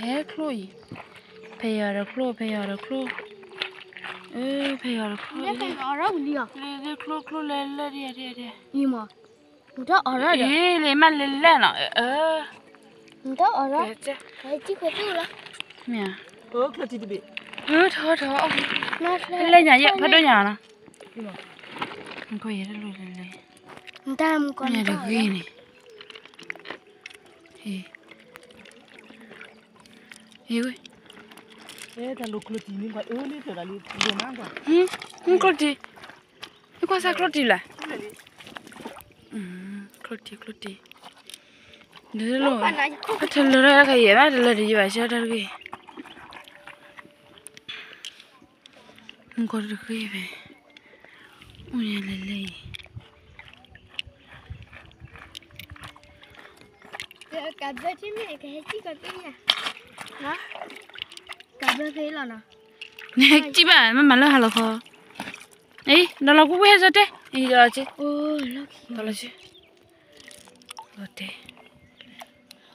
ဟဲချိၣ်အံၤ, ဖဲယီၤဒီးချိၣ်, ဖဲယီၤဒီးချိၣ်, အၢ ဖဲယီၤဒီးချိၣ်, လၢ လၢချိၣ်ချိၣ်လဲၤလၢဒ်ယၤဒ်ယၤဒ်, အံၤမး မ့ၢ်လဲၤလဲၣ်နီၤ, အၢ မ့ၢ် ထီၣ်ထီၣ်လဲၤညါယဲၢ်ဖးဒိၣ်ညါနီၤ, မ့ၢ်လဲၤလဲၣ်, မ့ၢ်တဂ့ၤန့ၣ်, ဟ့ၣ်ဝဲ, ကျိတံၢ်, နကွၢ်စၢ်ကျိတံၢ်လၢ်, ကျိတံၢ် ကျိတံၢ်, ဒ်လီၤ, အထၢလၢတၢ်ကယဲၢ်ဘၣ် တလၢတယံာ်ဘၣ် ဆၢတၢ်တဂ့ၤ, မ့ၢ်ကီၢ်တဂ့ၤဖဲ, အိၣ်ညါလဲၤလဲၤအံၤ ကဘၢဖဲလီၤနီၤ, နကစံးဘၣ် မ့ၢ်မၤလၢဟါလီၤခီ, အံၤ ဒီးလီၤကွံာ်ဝဲဟဲစၢၤတဲ, အံၤ ဒီးလီၤက့ၤ, ဒီးလီၤက့ၤ, လီၤတဲ,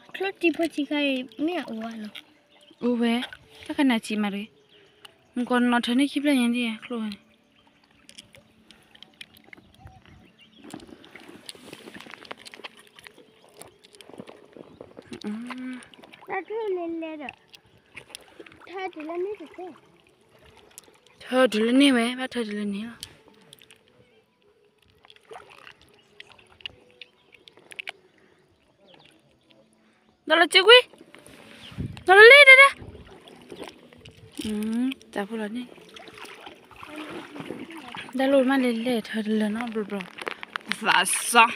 ကျိတံၢ်ဖိဆံးခါအံၤ မ့ၢ်အအိၣ်ဘၣ်နီၤ, အိၣ်ဝဲ, တၢ်ခါနၤဆံးမးတဂ့ၤ, မ့ၢ်ကီၢ်နီၣ်ထၢန့ၢ်ခံဖျၢၣ်ညါဒ်ယဲၢ်ကျိဝဲန့ၣ် တၢ်ထၢလဲၤလဲၤဒီး ထၢတုၤလၢန့ၢ်တသ့, ထၢတုၤလၢန့ၢ်ဝဲ ဘၣ်ထၢတုၤလၢန့ၢ်လီၤ, ဒီးလီၤစ့ကွံာ်, ဒီးလီၤလံဒၣ်ဒၣ်, တၢ်ဖိလီၤန့ၣ်, တၢ်လိၣ်မးလဲၤလဲၤထၢတလၢနီတဘျီဘျီ, သးစၢ်,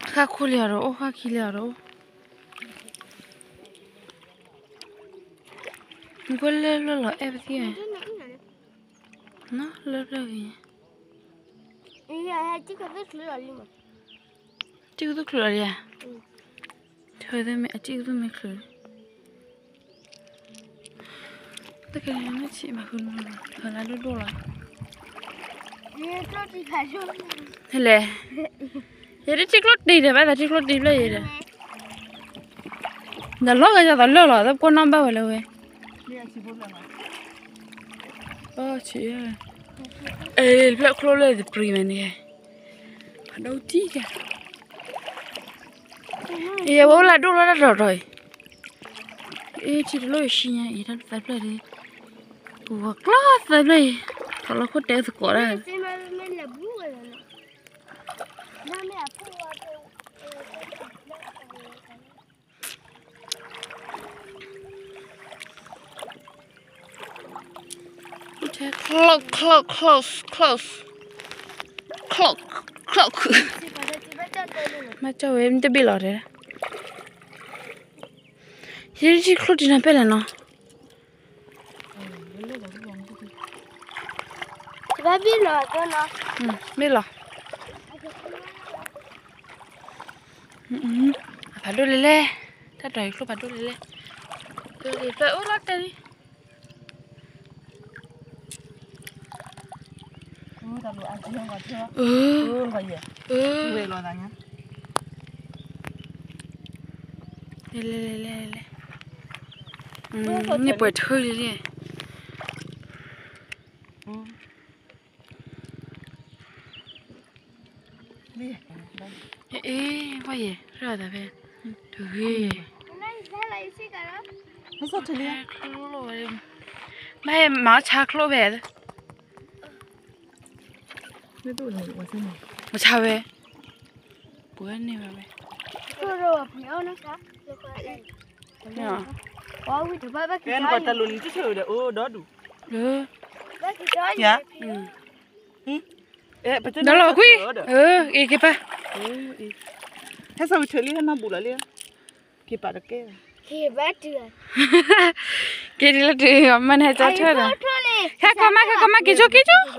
ဃၣ်ခိၣ်လံအီၤဒီးအိၣ် ဃၣ်ခံလံအီၤဒီးအိၣ် မ့ၢ်ကွၢ်လၢလၢလီၤအဲၣ်ပသံၣ်ဝဲ, နီၢ်လၢလၢဂ့ၤ, စံၣ်ကသူၣ်ချုးလီၤလံဧါ, ထၢသ့ၣ်မ့ၢ်အစံၣ်ကသူၣ်မ့ၢ်ချုး, တကဲန့ၣ်ဆံးမးဃုနၤ, ဟဲလၢဒိၣ်ဒိၣ်လီၤ, ဟဲလဲၣ်, ယတထံၣ်ကျိတံၢ်ဒီး ဘၣ်သးထံၣ်ကျိတံၢ်ဖျၢၣ်ယဲဒီး ဒီးလီၤဂာ်ယသးလၢာ်လီၤ သပှၢ်နီၣ်ဘၣ်ဝဲလၢဝဲ, အဆံး, အ့ ဖျၢၣ်ချိၣ်လၢတပြံၤမးန့ၣ်, ဖးဒိၣ်တံၢ်ကဲ, အ့ အဝဲအိၣ်လၢဒိၣ်လီၤတၢ်ထီၣ်ထီၣ်အံၤ, အ့ ထံတလိၣ်ယဆံညါအံၤ တၢ်သၢဖျၢၣ်ဒ်, ပူၤဝဲကျီသၢဖျၢၣ်အံၤ, ထီၣ်လီၤခိၣ်တဲသကိးတၢ် Close, close, close, close. Close, close. မ့ၢ်ကၠီဝဲ မ့ၢ်တဘ့ၣ်လီၤတဲ. ယဲဒ်ကျိတံၢ်နၤပဲၢ်လဲၣ်နီၤ. ဘၣ်ဘ့ၣ်လီၤ. အဖးဒိၣ်လဲၣ်လဲၣ်, တၢ်တီၤအံၤကျိဖးဒိၣ်လဲၣ်လဲၣ်, ဖျၢၣ်အိၣ်လီၤတဲာ်လံ. လဲၣ်လဲၣ်လဲၣ်လဲၣ်, န့ၣ်ပှဲၤထၢလံ. အ့ ကွၢ်ယဲ ရၢၢ်သးဖဲ တဂ့ၤ, ဘၣ်မၤဆါချိၣ်ဖဲ မဆါဝဲ, ပှၤန့ၢ်ဘၣ်ဝဲ တလိၣ်နံၤတဆိၣ်ဒီး အိၣ်ဒီဒူၣ်, ဒီးလီၤကွံာ်, အ့ က့ၤပာ်, ဟဲစိာ်ကထၢလံ ဟဲနီၢ်ဘူးလီၤလံ, က့ၤပာ်တကဲ, က့ၤဒ်လၢတုၤ မ့ၢ်နဟဲကၠီထၢဒီး, ခဲကီမး ခဲကီမး က့ၤဆိ က့ၤဆိ.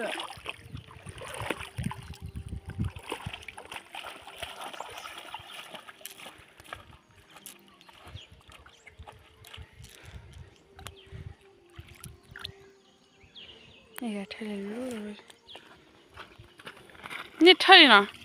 န့ၣ်ထၢလံနီၤ,